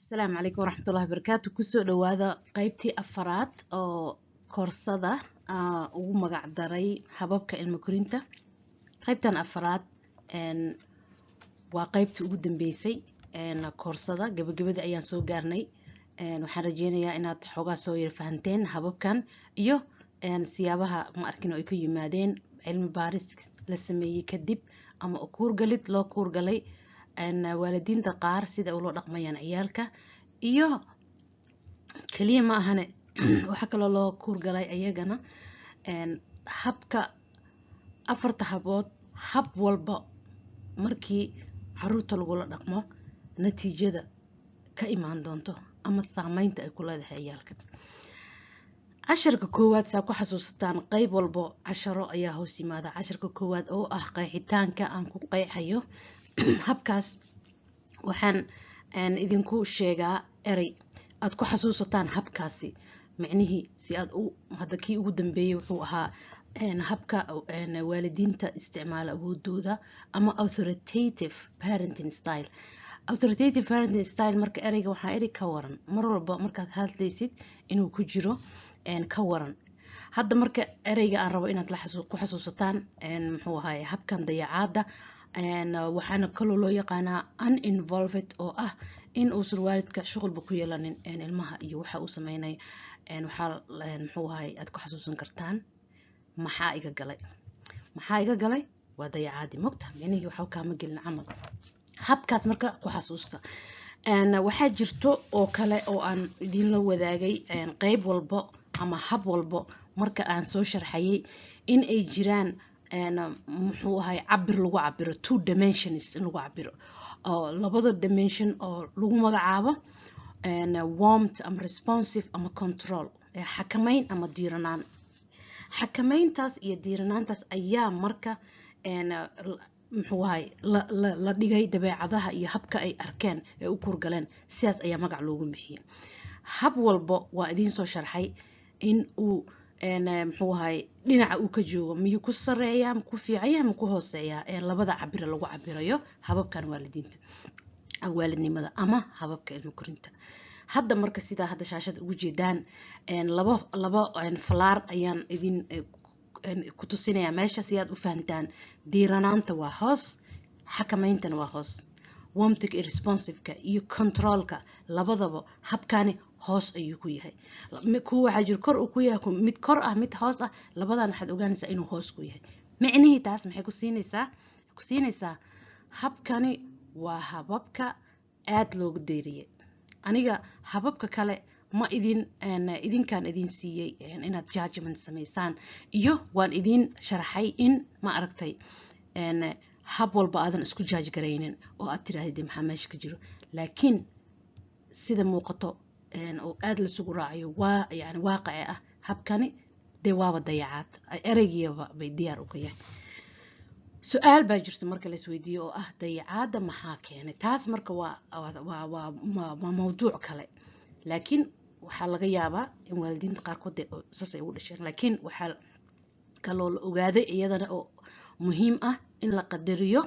Asalaamu calaykum waraxmatullahi wabarakaatu. Kusoo dhawaada qeybtii afaraad oo koorsada ugu magac daray hababka ilmo korinta. Qeybtan afaraad waa qeybtii ugu dambeysay koorsada, gabagabada ayaan soo gaarnay. Waxaan rajeynayaa inaad xoogaa soo yar fahanteen hababkan iyo siyaabaha, ma arkin, oo ay ku yimaadeen cilmi baaris la sameeyey kadib ama kuurgalid loo kuurgalay waalidiinta qaar sida ula dhaqmayaan ciyaalka. Iyo keliya ma ahane, waxaa kaloo loo kuurgalay ayagana habka afarta habood, hab walba markii caruurta lagula dhaqmo natiijada ka imaan doonto ama saameynta ay ku leedahay ciyaalka. Casharka koowaad, saa ku xasuusataan, qeyb walbo casharo ayaa hoos yimaada. Casharka koowaad oo ah qeexitaanka aan ku qeexayo habkaas, waxaan idinku sheegaa erey aad ku xasuusataan habkaasi micnihii si aad u hadda. Kii ugu dambeeyey wuxuu ahaa habka waalidiinta isticmaala awoodooda ama authoritative parenting style. Authoritative parenting style, marka ereyga waxaa erey "ka waran". Mar walba markaad hadlaysid inuu ku jiro "ka waran". Hadda marka ereyga aan rabo inaad ku xasuusataan muxuu ahaay? Habkan dayacaadda waxaana kaloo loo yaqaanaa uninvolved, oo ah in uusan waalidka shuqulba ku yeelanin ilmaha iyo waxa uu sameynay. Waxaa muxuu ahaay aad ku xasuusan kartaan "maxaa iga galay". "Maxaa iga galay" waa dayacaadi mogta, micnihii waxa kaama gelin camal. Habkaas marka ku xasuusta. Waxaa jirto oo kale oo aan idinla wadaagay qeyb walbo ama hab walbo marka aan soo sharxayay in ay jiraan, muxuu ahay, cabir lagu cabiro, two dimensions in lagu cabiro, oo labada dimension oo lagu magacaabo warmth ama responsive ama control, xakameyn ama diiranaan. Xakameyntaas iyo diiranaantaas ayaa marka, muxuu ahay, la dhigay dabeecadaha iyo habka ay arkeen ee u kurgaleen. Sidaas ayaa magac loogu bixiyay. Hab walbo waa idiin soo sharxay in uu, muxuu ahay, dhinaca uu ka joogo, miyuu ku sareeyaa, ma ku fiicanya, ma ku hooseeyaa labada cabira lagu cabirayo hababkan waalidiinta, waalidnimada ama hababka ilmo korinta. Hadda marka sidaa hadda shaashada ugu jeedaan, laba falaar ayaan idin ku tusinayaa meesha si aad u fahantaan. Diiranaanta waa hoos, xakameyntana waa hoos. Warmth-iga iyo responsive-ka iyo control-ka labadaba habkani hoos ayuu ku yahay. Kuwa waxaa jira kor uu ku yahay, mid kor ah, mid hoos ah. Labadan waxaad ogaanaysaa inuu hoos ku yahay. Micnihii taas maxay ku siinaysaa? Ku siinaysaa habkani waa hababka aada loogu deyriyay. Aniga hababka kale ma idin idinkaan idin siiyey inaad judgment samaysaan, iyo waan idin sharxay in, ma aragtay, hab walba aadan isku judge garaynin oo aad tirahdid "maxaa meesha ka jiro?" Laakiin sida muuqato oo aada lasugu raacayo waa yani waaqici ah, habkani dee waaba dayacaad, ereygiiba bay diyaar uga yahay. Su-aal baa jirta marka la isweydiiyo oo ah dayacaadda maxaa keenay? Taas marka waa mawduuc kale, laakiin waxaa laga yaabaa in waalidiinta qaarkood dee saas ay ugu dhasheen. Laakiin waxaa kaloo la ogaaday iyadana oo muhiim ah in la qadariyo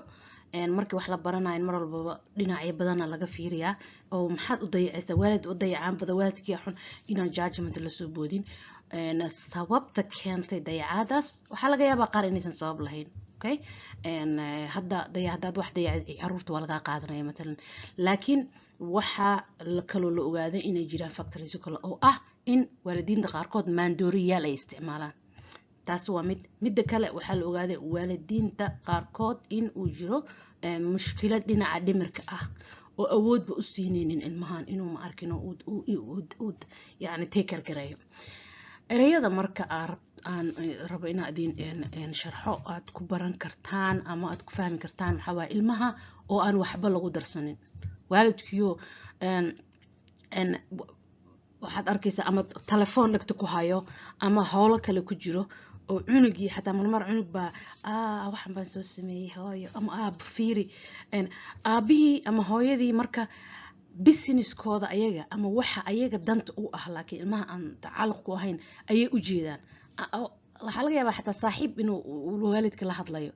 markii wax la baranayo mar walbaba dhinacyo badana laga fiiriyaa, oo maxaad u dayacaysaa, waalid u dayacaan badan, waalidkii xun, inaan judgment lasoo boodin. Sababta keentay dayacaadaas waxaa laga yaabaa qaar inaysan sabab lahayn. Okay, hadda haddaad wax dayacid, caruurta waa lagaa qaadanaya matalan. Laakiin waxaa kaloo la ogaaday inay jiraan factors kale oo ah in waalidiinta qaarkood maandooriyaal ay isticmaalaan. Taasi waa mid. Midda kale, waxaa la ogaaday waalidiinta qaarkood in uu jiro mushkilad dhinaca dhimirka ah oo awoodba u siineynin ilmahan inuu, ma arkin, yani take care gareeyo. Ereyada marka aan rabo inaa idin sharxo, aad ku baran kartaan ama aad ku fahmi kartaan, waxaa waaye ilmaha oo aan waxba lagu darsanin. Waalidkiyo waxaad arkaysaa ama telefoon dhagta ku hayo ama howlo kale ku jiro, oo cunugii xataa marmar cunug baa "Waxan baan soo sameeyey, hooyo ama aab, fiiri." Aabihii ama hooyadii marka business-kooda ayaga ama waxa ayaga danta u ah, laakiin ilmaha aan tacalluq ku ahayn, ayay u jeedaan. Waxaa laga yaabaa xataa saaxiib inuu waalidka la hadlayo,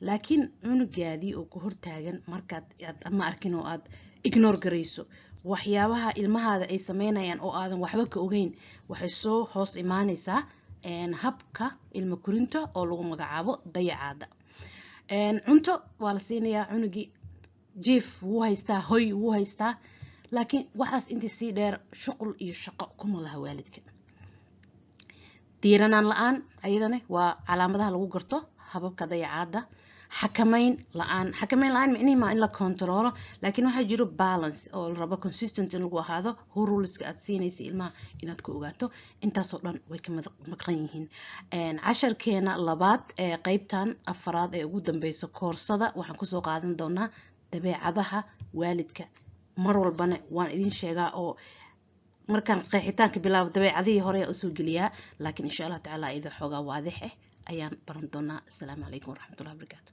laakiin cunugaadii oo ku hortaagan markaad ama arkin oo aad Ignore garayso waxyaabaha ilmahaada ay sameynayaan oo aadan waxba ka ogeyn, waxay soo hoos imaanaysaa habka ilmo korinta oo lagu magacaabo dayacaada. Cunto waa la siinayaa cunugii, jiif wuu haystaa, hoy wuu haystaa, laakiin waxaas intii sii dheer shuqul iyo shaqo kuma laha waalidka. Diiranaan la-aan ayadana waa calaamadaha lagu garto hababka dayacaada. Xakameyn la-aan, xakameyn la-aan micnihi maa in la controlo, laakiin waxaa jiro balance oo la rabo consistent in lagu ahaado ruleska aad siinaysa ilmaha inaad ku ogaato. Intaasoo dhan way ka maqan yihiin. Casharkeena labaad ee qeybtan afaraad ee ugu dambeysa koorsada waxaan kusoo qaadan doonaa dabeecadaha waalidka. Mar walbana waan idin sheegaa oo markaan qeexitaanka bilaabo dabeecadihii hore ayaan usoo geliyaa, laakiin insha Allah tacaala iyadoo xoogaa waadix ah ayaan baran doonaa. Asalaamu calaykum waraxmatullahi wabarakaatu.